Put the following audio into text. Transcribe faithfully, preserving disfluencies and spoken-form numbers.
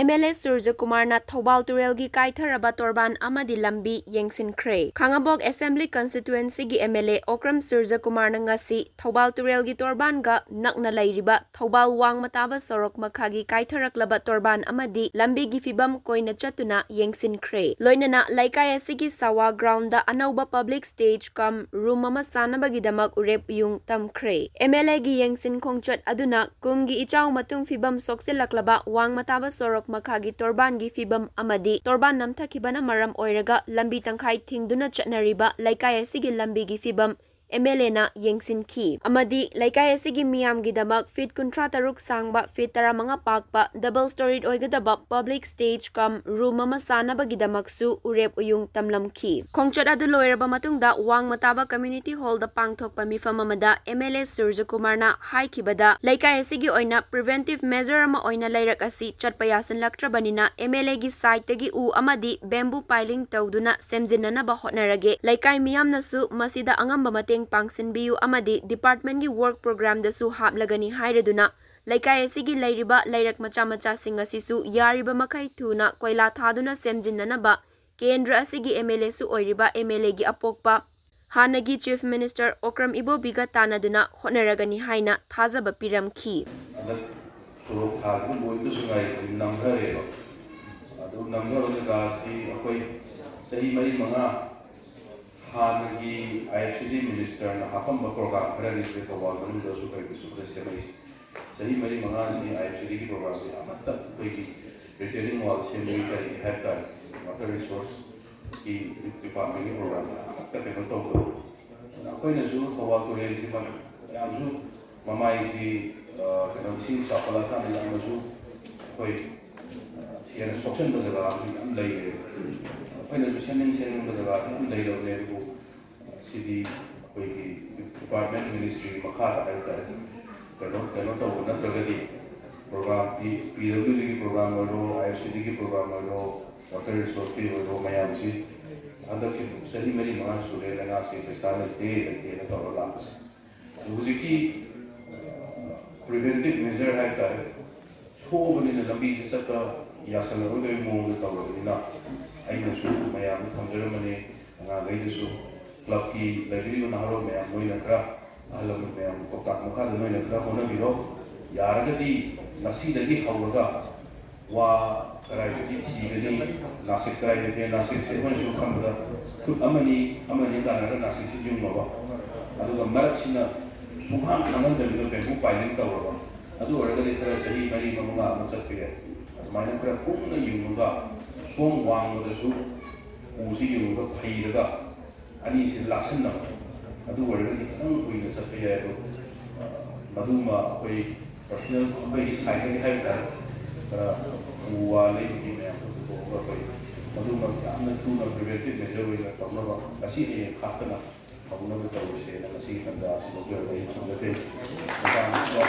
M L A ꯁꯨꯔꯖꯀꯨꯃꯥꯔꯅ ꯊꯧꯕꯥꯜ ꯇꯨꯔꯦꯜꯒꯤ ꯀꯥꯏꯊꯔꯕ ꯇꯣꯔꯕꯥꯟ ꯑꯃꯗꯤ ꯂꯝꯕꯤ ꯌꯦꯡꯁꯤꯟꯈ꯭ꯔꯦ꯫ ꯈꯥꯉꯕꯣꯛ ꯑꯦꯁꯦꯝꯕ꯭ꯂꯤ ꯀꯟꯁꯇꯤꯇ꯭ꯋꯦꯟꯁꯤꯒꯤ ꯑꯦꯝ ꯑꯦꯜ ꯑꯦ ꯑꯣꯀ꯭ꯔꯝ ꯁꯨꯔꯖꯀꯨꯃꯥꯔꯅ ꯉꯁꯤ ꯊꯧꯕꯥꯜ ꯇꯨꯔꯦꯜꯒꯤ ꯇꯣꯔꯕꯥꯟꯒ ꯅꯛꯅ ꯂꯩꯔꯤꯕ ꯊꯧꯕꯥꯜ ꯋꯥꯡꯃ ꯇꯥꯕ ꯁꯣꯔꯣꯛ ꯃꯈꯥꯒꯤ ꯀꯥꯏꯊꯔꯛꯂꯕ ꯇꯣꯔꯕꯥꯟ ꯑꯃꯗꯤ ꯂꯝꯕꯤꯒꯤ ꯐꯤꯕꯝ ꯀꯣꯏꯅ ꯆꯠꯇꯨꯅ ꯌꯦꯡꯁꯤꯟꯈ꯭ꯔꯦ꯫ ꯂꯣꯏꯅꯅ ꯂꯩꯀꯥꯏ ꯑꯁꯤꯒꯤ ꯁꯥꯋꯥ ꯒ꯭ꯔꯥꯎꯟꯗ ꯑꯅꯧꯕ ꯄꯕ꯭ꯂꯤꯛ ꯁ꯭ꯇꯦꯖ ꯀꯝ ꯔꯨꯝ ꯑꯃ ꯁꯥꯅꯕꯒꯤꯗꯃꯛ ꯎꯔꯦꯞ ꯎꯌꯨꯡ ꯇꯝꯈ꯭ꯔꯦ꯫ ꯑꯦꯝ ꯑꯦꯜ ꯑꯦꯒꯤ ꯌꯦꯡꯁꯤꯟ ꯈꯣꯡꯆꯠ ꯑꯗꯨꯅ ꯀꯨꯝꯒꯤ ꯏꯆꯥꯎ ꯃꯇꯨꯡ ꯐꯤꯕꯝ ꯁꯣꯛꯆꯤꯜꯂꯛꯂꯕ ꯋꯥꯡꯃ ꯇꯥꯕ ꯁꯣꯔꯣꯛ ꯃꯈꯥꯒꯤ ꯇꯣꯔꯕꯥꯟꯒꯤ ꯐꯤꯕꯝ ꯑꯃꯗꯤ ꯇꯣꯔꯕꯥꯟ ꯅꯝꯊꯈꯤꯕꯅ ꯃꯔꯝ ꯑꯣꯏꯔꯒ ꯂꯝꯕꯤ ꯇꯪꯈꯥꯏ ꯊꯤꯡꯗꯨꯅ ꯆꯠꯅꯔꯤꯕ ꯂꯩꯀꯥꯏ ꯑꯁꯤꯒꯤ ꯂꯝꯕꯤꯒꯤ ꯐꯤꯕꯝ ꯑꯦꯝ ꯑꯦꯜ ꯑꯦꯅ ꯌꯦꯡꯁꯤꯟꯈꯤ ꯑꯃꯗꯤ ꯂꯩꯀꯥꯏ ꯑꯁꯤꯒꯤ ꯃꯤꯌꯥꯝꯒꯤꯗꯃꯛ ꯐꯤꯠ ꯀꯨꯟꯊ꯭ꯔꯥ ꯇꯔꯨꯛ ꯁꯥꯡꯕ, ꯐꯤꯠ ꯇꯔꯥꯃꯉꯥ ꯄꯥꯛꯄ, ꯗꯕꯜ ꯁ꯭ꯇꯣꯔꯤꯠ ꯑꯣꯏꯒꯗꯕ ꯄꯕ꯭ꯂꯤꯛ ꯁ꯭ꯇꯦꯖ ꯀꯝ ꯔꯨꯝ ꯑꯃ ꯁꯥꯅꯕꯒꯤꯗꯃꯛꯁꯨ ꯎꯔꯦꯞ ꯎꯌꯨꯡ ꯇꯝꯂꯝꯈꯤ꯫ ꯈꯣꯡꯆꯠ ꯑꯗꯨ ꯂꯣꯏꯔꯕ ꯃꯇꯨꯡꯗ ꯋꯥꯡꯃ ꯇꯥꯕ ꯀꯝꯃ꯭ꯌꯨꯅꯤꯇꯤ ꯍꯣꯜꯗ ꯄꯥꯡꯊꯣꯛꯄ ꯃꯤꯐꯝ ꯑꯃꯗ ꯑꯦꯝ ꯑꯦꯜ ꯑꯦ ꯁꯨꯔꯖꯀꯨꯃꯥꯔꯅ ꯍꯥꯏꯈꯤꯕꯗ, ꯂꯩꯀꯥꯏ ꯑꯁꯤꯒꯤ ꯑꯣꯏꯅ ꯄ꯭ꯔꯤꯚꯦꯟꯇꯤꯚ ꯃꯦꯖꯔ ꯑꯃ ꯑꯣꯏꯅ ꯂꯩꯔꯛ ꯑꯁꯤ ꯆꯠꯄ ꯌꯥꯁꯤꯜꯂꯛꯇ꯭ꯔꯕꯅꯤꯅ ꯑꯦꯝ ꯑꯦꯜ ꯑꯦꯒꯤ ꯁꯥꯏꯠꯇꯒꯤ ꯎ ꯑꯃꯗꯤ ꯕꯦꯝꯕꯨ ꯄꯥꯏꯂꯤꯡ ꯇꯧꯗꯨꯅ ꯁꯦꯝꯖꯤꯟꯅꯅꯕ ꯍꯣꯠꯅꯔꯒꯦ꯫ ꯂꯩꯀꯥꯏ ꯃꯤꯌꯥꯝꯅꯁꯨ ꯃꯁꯤꯗ ꯑꯉꯝꯕ ꯃꯇꯦꯡ ꯄꯥꯡꯁꯤꯟꯕꯤꯌꯨ ꯑꯃꯗꯤ ꯗꯤꯄꯥꯔꯠꯃꯦꯟꯒꯤ ꯋꯥꯔꯛ ꯄ꯭ꯔꯣꯒ꯭ꯔꯥꯝꯗꯁꯨ ꯍꯥꯞꯂꯒꯅꯤ ꯍꯥꯏꯔꯗꯨꯅ, ꯂꯩꯀꯥꯏ ꯑꯁꯤꯒꯤ ꯂꯩꯔꯤꯕ ꯂꯩꯔꯛ ꯃꯆꯥ ꯃꯆꯥꯁꯤꯡ ꯑꯁꯤꯁꯨ ꯌꯥꯔꯤꯕ ꯃꯈꯩ ꯊꯨꯅ ꯀꯣꯏꯂꯥ ꯊꯥꯗꯨꯅ ꯁꯦꯝꯖꯤꯟꯅꯅꯕ ꯀꯦꯟꯗ꯭ꯔ ꯑꯁꯤꯒꯤ ꯑꯦꯝ ꯑꯦꯜ ꯑꯦꯁꯨ ꯑꯣꯏꯔꯤꯕ ꯑꯦꯝ ꯑꯦꯜ ꯑꯦꯒꯤ ꯑꯄꯣꯛꯄ ꯍꯥꯟꯅꯒꯤ ꯆꯤꯐ ꯃꯤꯅꯤꯁꯇꯔ ꯑꯣꯀ꯭ꯔꯝ ꯏꯕꯣꯕꯤꯒ ꯇꯥꯟꯅꯗꯨꯅ ꯍꯣꯠꯅꯔꯒꯅꯤ ꯍꯥꯏꯅ ꯊꯥꯖꯕ ꯄꯤꯔꯝꯈꯤ꯫ ꯍꯟꯗꯛ ꯁꯣꯔꯣꯛ ꯊꯥꯕꯗꯨ ꯂꯣꯏꯕꯗꯁꯨ ꯉꯥꯏꯔꯤ, ꯅꯝꯊꯔꯦꯕ꯫ ꯑꯗꯨ ꯅꯝꯊꯕ ꯖꯒꯥꯁꯤ ꯑꯩꯈꯣꯏ ꯆꯍꯤ ꯃꯔꯤ ꯃꯉꯥ ꯍꯥꯟꯅꯒꯤ ꯑꯥꯏ ꯑꯦꯐ ꯁꯤ ꯗꯤ ꯃꯤꯅꯤꯁꯇꯔꯅ ꯍꯥꯞꯄꯝꯕ ꯄ꯭ꯔꯣꯒ꯭ꯔꯥꯝ ꯈꯔꯅꯤ ꯁꯤꯗ ꯊꯧꯕꯥꯜ ꯃꯅꯨꯡꯗꯁꯨ ꯀꯩꯗꯁꯨ ꯈꯔ ꯁꯦꯝꯃꯛꯏꯁꯦ꯫ ꯆꯍꯤ ꯃꯔꯤ ꯃꯉꯥꯁꯤ ꯑꯥꯏ ꯑꯦꯐ ꯁꯤ ꯗꯤꯒꯤ ꯄ꯭ꯔꯣꯒ꯭ꯔꯥꯝꯁꯤ ꯑꯃꯠꯇ ꯑꯩꯈꯣꯏꯒꯤ ꯔꯤꯇꯦꯅꯤꯡ ꯋꯥꯜ ꯁꯦꯝꯕꯒꯤ ꯀꯔꯤꯒꯤ ꯍꯥꯏꯕ ꯇꯥꯔꯦ, ꯋꯥꯇꯔ ꯔꯤꯁꯣꯔꯁꯀꯤ ꯗꯤꯄꯥꯔꯠꯃꯦꯟꯒꯤ ꯄ꯭ꯔꯣꯒ꯭ꯔꯥꯝꯁꯤ ꯑꯃꯠꯇ ꯀꯩꯅꯣ ꯇꯧꯗꯕ꯫ ꯑꯩꯈꯣꯏꯅꯁꯨ ꯊꯧꯕꯥꯜ ꯇꯨꯔꯦꯜꯁꯤ ꯃ-, ꯌꯥꯝꯁꯨ ꯃꯃꯥꯏꯁꯤ, ꯑ, ꯀꯩꯅꯣ, ꯏꯁꯤꯡ ꯆꯥꯎꯈꯠꯂꯛꯑꯀꯥꯟꯗ ꯌꯥꯝꯅꯁꯨ ꯑꯩꯈꯣꯏ, ꯑ, ꯍꯦꯟꯅ ꯁꯣꯛꯆꯟꯕ ꯖꯒꯥꯁꯨ ꯌꯥꯝ ꯂꯩꯔꯦ꯫ ꯑꯩꯈꯣꯏꯅꯁꯨ ꯁꯦꯝꯅꯤꯡ ꯁꯦꯝꯅꯤꯡꯕ ꯖꯒꯥꯁꯨ ꯌꯥꯝ ꯂꯩꯔꯕꯅꯦ, ꯑꯗꯨꯕꯨ ꯁꯤꯗꯤ ꯑꯩꯈꯣꯏꯒꯤ ꯗꯤꯄꯥꯔꯠꯃꯦꯟ ꯃꯤꯅꯤꯁꯇ꯭ꯔꯤꯒꯤ ꯃꯈꯥꯗ ꯍꯥꯏꯕ ꯇꯥꯔꯦ, ꯀꯩꯅꯣ, ꯀꯩꯅꯣ ꯇꯧꯕ ꯅꯠꯇ꯭ꯔꯒꯗꯤ ꯄ꯭ꯔꯣꯒ꯭ꯔꯥꯝ ꯄꯤ-, ꯄꯤ ꯗꯕ꯭ꯂꯤꯎ ꯗꯤꯒꯤ ꯄ꯭ꯔꯣꯒ꯭ꯔꯥꯝ ꯑꯣꯏꯔꯣ, ꯑꯥꯏ ꯑꯦꯐ ꯁꯤ ꯗꯤꯒꯤ ꯄ꯭ꯔꯣꯒ꯭ꯔꯥꯝ ꯑꯣꯏꯔꯣ, ꯋꯥꯇꯔ ꯔꯤꯁꯣꯔꯁꯀꯤ ꯑꯣꯏꯔꯣ, ꯃꯌꯥꯝꯁꯤ ꯍꯟꯗꯛꯁꯤ ꯆꯍꯤ ꯃꯔꯤ ꯃꯉꯥ ꯁꯨꯔꯦ ꯂꯩꯉꯥꯛꯁꯤ ꯄꯩꯁꯥ ꯂꯩꯇꯦ, ꯂꯩꯇꯦꯅ ꯇꯧꯔ ꯂꯥꯛꯄꯁꯦ꯫ ꯑꯗꯨ ꯍꯧꯖꯤꯛꯀꯤ, ꯑ, ꯄ꯭ꯔꯤꯚꯦꯟꯇꯤꯚ ꯃꯦꯖꯔ ꯍꯥꯏꯕ ꯇꯥꯔꯦ, ꯊꯣꯛꯑꯕꯅꯤꯅ ꯂꯝꯕꯤꯁꯦ ꯆꯠꯄ ꯌꯥꯁꯜꯂꯔꯣꯏꯗꯕꯒꯤ ꯃꯑꯣꯡꯗ ꯇꯧꯔꯕꯅꯤꯅ, ꯑꯩꯅꯁꯨ ꯃꯌꯥꯝꯗ ꯊꯝꯖꯔꯝꯕꯅꯤ, ꯑꯉꯥꯡꯈꯩꯗꯁꯨ, ꯀ꯭ꯂꯕꯀꯤ ꯂꯩꯕꯤꯔꯤꯕ ꯅꯍꯥꯔꯣꯜ ꯃꯌꯥꯝ, ꯅꯣꯏꯅ ꯈꯔ, ꯑꯍꯜ ꯂꯃꯟ ꯃꯌꯥꯝꯒꯤ ꯄꯥꯎꯇꯥꯛ ꯃꯈꯥꯗ ꯅꯣꯏꯅ ꯈꯔ ꯍꯣꯠꯅꯕꯤꯔꯣ꯫ ꯌꯥꯔꯒꯗꯤ ꯉꯁꯤꯗꯒꯤ ꯍꯧꯔꯒ ꯋꯥ ꯀꯗꯥꯏꯗꯒꯤ ꯊꯤꯒꯅꯤ, ꯅꯥꯁꯤꯛ ꯀꯗꯥꯏꯗꯒꯤ, ꯅꯥꯁꯤꯛꯁꯦ ꯑꯩꯈꯣꯏꯅꯁꯨ ꯈꯪꯕꯗ ꯐꯨꯠ ꯑꯃꯅꯤ, ꯑꯃꯅꯤ ꯇꯥꯟꯅꯔꯒ ꯅꯥꯁꯤꯛꯁꯤ ꯌꯨꯡꯉꯕ, ꯑꯗꯨꯒ ꯃꯔꯛꯁꯤꯅ ꯁꯨꯡꯍꯥꯡ ꯈꯪꯍꯟꯗꯕꯤꯗ ꯕꯦꯝꯕꯨ ꯄꯥꯏꯂꯤꯡ ꯇꯧꯔꯕ, ꯑꯗꯨ ꯑꯣꯏꯔꯒꯗꯤ ꯈꯔ ꯆꯍꯤ ꯃꯔꯤ ꯃꯉꯥ ꯑꯃ ꯆꯠꯄ ꯌꯥꯏ꯫ ꯑꯗꯨꯃꯥꯏꯅ ꯈꯔ ꯀꯨꯡꯅ ꯌꯨꯡꯉꯒ, ꯁꯣꯝ ꯋꯥꯡꯃꯗꯁꯨ ꯎꯁꯤ ꯌꯨꯡꯉꯒ ꯐꯩꯔꯒ, ꯑꯅꯤꯁꯤ ꯂꯥꯛꯁꯟꯅꯕ, ꯑꯗꯨ ꯑꯣꯏꯔꯒꯗꯤ ꯈꯤꯇꯪ ꯀꯨꯏꯅ ꯆꯠꯄ ꯌꯥꯏ꯫ ꯑꯗꯣ ꯃꯗꯨꯃ ꯑꯩꯈꯣꯏ ꯄꯔꯁꯣꯅꯦꯜ, ꯑꯩꯈꯣꯏꯒꯤ ꯁꯥꯏꯠꯇꯒꯤ ꯍꯥꯏꯕ ꯇꯥꯔꯦ, ꯈꯔ ꯎ ꯋꯥ ꯂꯩꯕꯒꯤ ꯃꯌꯥꯝꯗꯣ ꯄꯨꯊꯣꯛꯑꯒ ꯑꯩꯈꯣꯏ ꯃꯗꯨꯃ ꯌꯥꯝꯅ ꯊꯨꯅ ꯄ꯭ꯔꯤꯚꯦꯟꯇꯤꯞ ꯃꯦꯖꯔ ꯑꯣꯏꯅ ꯇꯧꯅꯕ, ꯉꯁꯤ ꯍꯌꯦꯡ ꯈꯥꯛꯇꯅ ꯇꯧꯅꯕ ꯇꯧꯔꯁꯦꯅ ꯉꯁꯤꯒꯤ ꯇꯥꯟꯖꯥ ꯑꯁꯤ ꯂꯧꯖꯔꯒ ꯑꯩ ꯊꯝꯖꯒꯦ꯫ ꯃꯇꯥꯡ ꯑꯁꯤꯗ